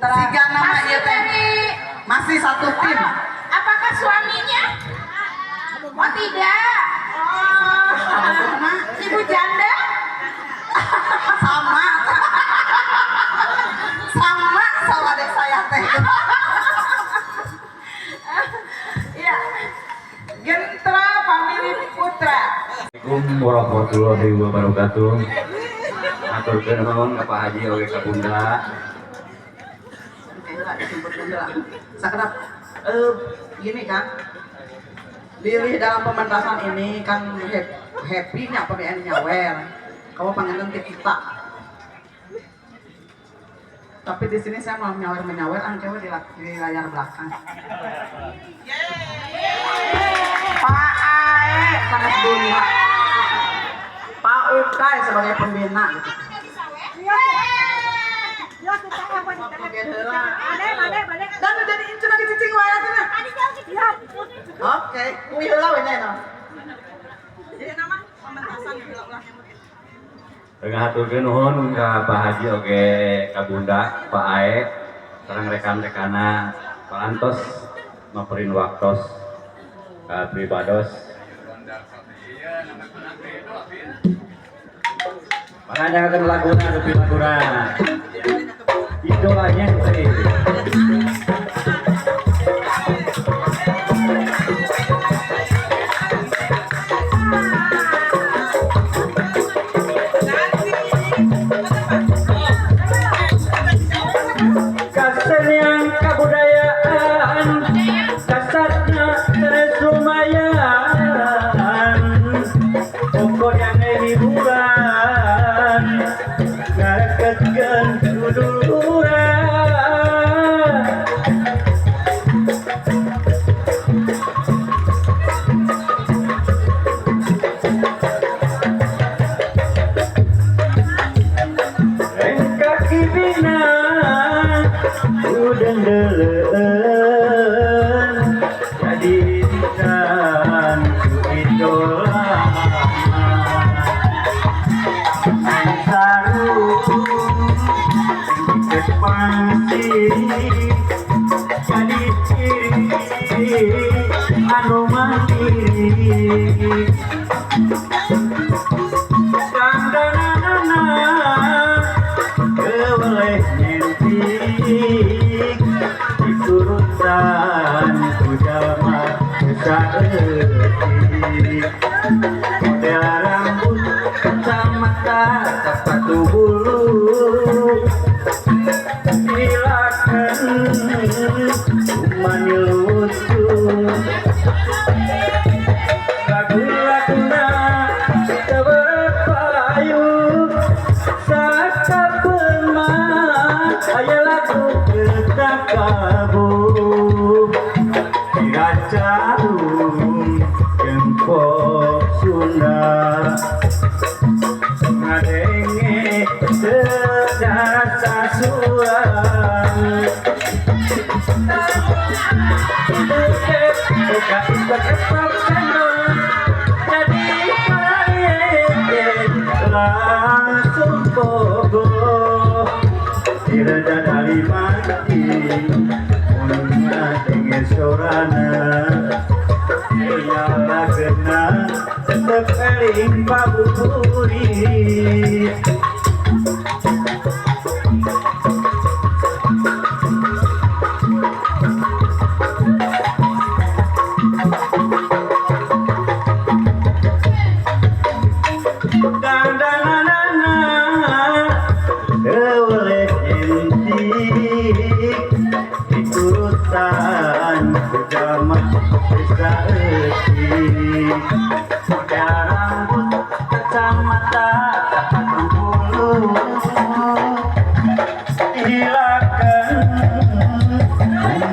Putra. Siga nama Masih ieu teh. dari Masih satu tim. Oh, apakah suaminya? Oh tidak. Oh, ibu janda? Sama. Sama sama adik saya teh. Ya. Gentra Family Putra. Assalamualaikum warahmatullahi wabarakatuh. Haturkeun nuhun ka Pak Haji oge ka Bunda. Oke, lah, disebutkeun heula. Sakedap gini kan. Bilih dalam pementasan ini kan happy-nya pami nyawer. Kamu panggilkan ke kita. Tapi di sini saya mau nyawer menyawer angke we di layar belakang. Pak Ae sanes Bunda. Pak Ukay sebagai pembina gitu. Oke, heula. Dan udah jadi incu lagi cicing wae cenah. Oke, kuwi heula we nya. Jadi nama pementasan heula ulah nyebut. Ngahaturkeun nuhun ka Pak Haji oge ka Bunda, Pak Ae, sareng rekan-rekanna parantos maperin waktos ka pribados. Panganjangakeun laguna dupi laguna. Idolanya teh. Kasenian kabudayaan kasatna terus lumayan pokoknya hiburan ngareketkeun duluran kaki bina udeng deleueun jadi insan ku idola sarung ekspansi jadi ciri anu mandiri dandananana Keweleh nyintik diturutan ku jalma saeutik model rambut kacamata sepatu bulu silakan mani lucu lagu-laguna teu payu sakapeun mah aya lagu ketakabu Diracarum jeung pop Sunda ngadenge teu darasa surang Buka isbat jadi langsung pogo Direda dari mati mun ngadenge sorana Iyalah kena tetep eling pabuburit. Dandananana Keweleh jentik diturutan ku jalma saeutik model rambut kacamata sepatu bulu silakan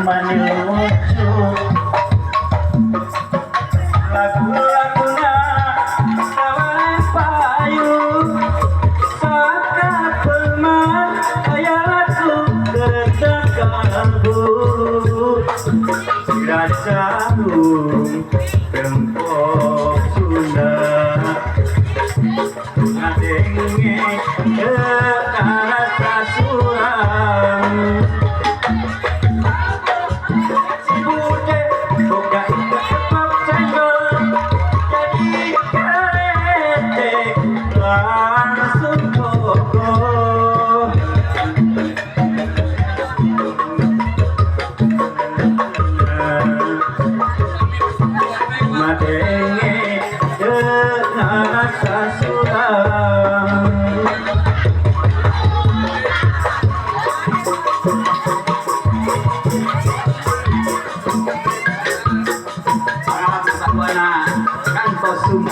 mani lucu lagu-laguna kawan payu sakapeun mah aya lagu geretak kalbu Diracarum pop Sunda ngadenge teu karasa surang.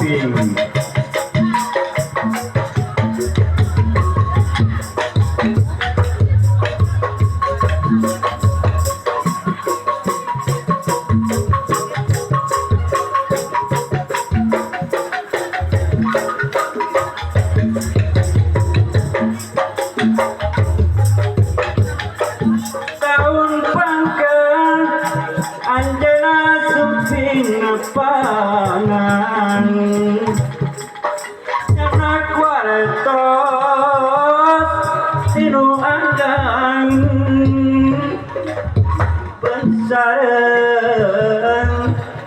Sumping. Tahun pangkat anjeuna sumping pangan nyanak wartos tinu anggang pensareng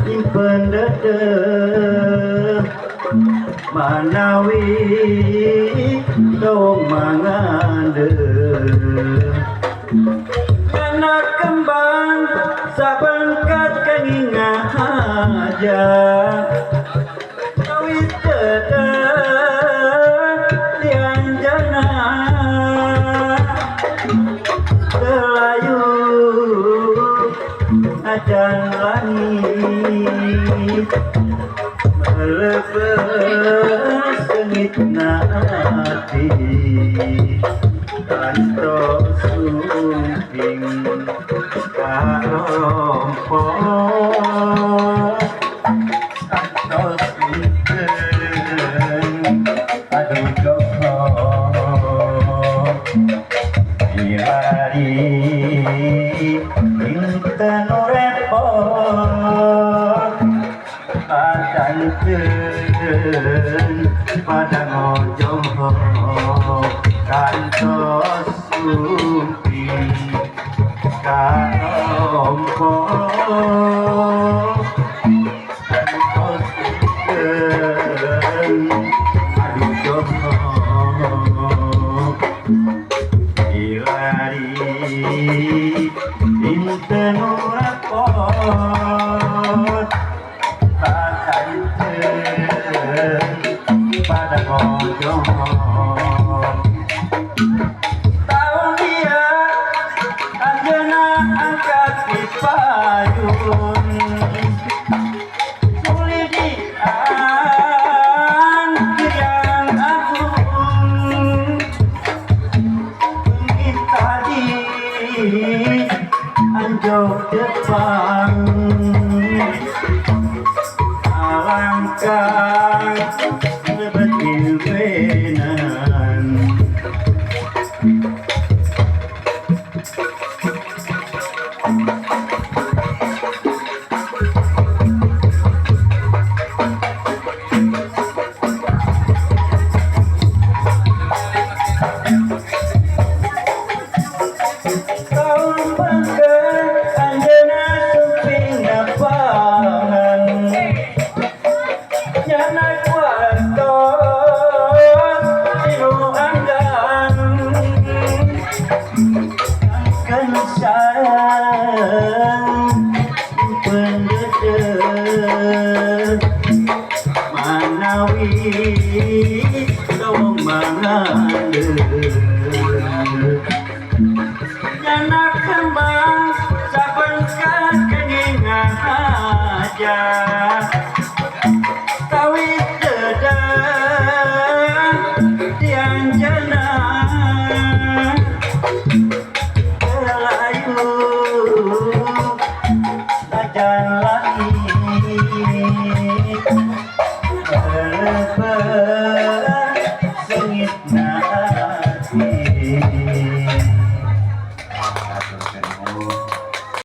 nyimpen dedeh manawi tong mangandeuh. Anak kembang sabengkat kenging aja kawit teteh dianjana telayu ajan langit melebes sengit nati kantos sumping karompo kantos sugeng aduh joko milari dinten repot padanten padang ojo kantos sumping karompo kantos sugeng aduh joko milari dinten repot padanten padang ojo. Tahun dia anjeuna angkat di payun tuli di yang agung tadi anjog depan alangkah lebet ilmenan. Tahun pangkat anjeuna sumping napangan nyanak wartos tinu anggang sareng pendedeh manawi tong mangandeuh.